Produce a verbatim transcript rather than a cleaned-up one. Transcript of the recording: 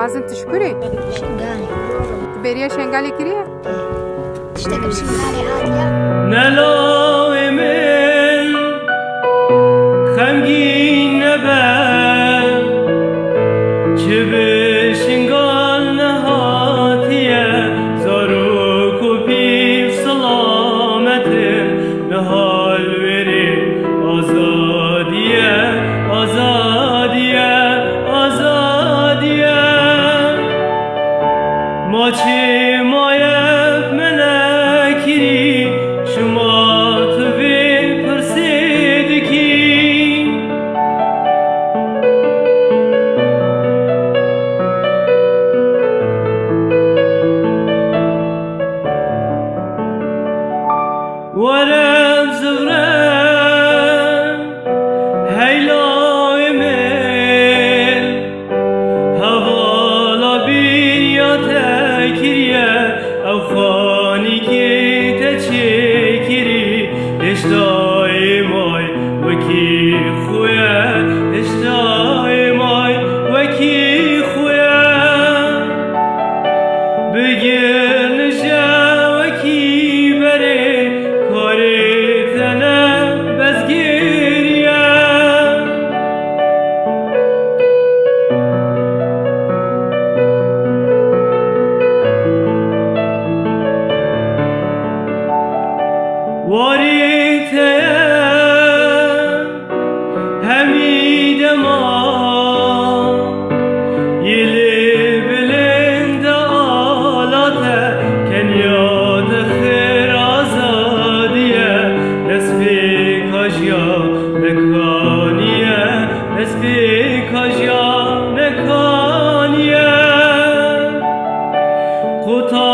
Kizim, tu ji kurê? Şingalê. Tu bêriya Şengalê kiriye? Tiştek bi Şingalê hatiye. Ne lawê min xemgîn nebe, çi bi Şingal nehatiye, zarok û pîv selamet in, niha li wêrê azadiye, azadiye, azadiye. Ma çê maye bi me nekirî, çima tu vê pirsê dikî? Were bi zivirê, hey lawê min, hevala bîriya te kiriye, ew xanîkê te çêkirî, hêşta ê may wekî xwe ye, hêşta ê may wekî xwe ye. Bigir li je wekî berê, karê te ne bezgêrî ye. Warî te ye hemî dema, yê lê bilind e ala te, keniya dixir azadiye, destpêka jiya nekaniye, destpêka jiya nekaniye. Quta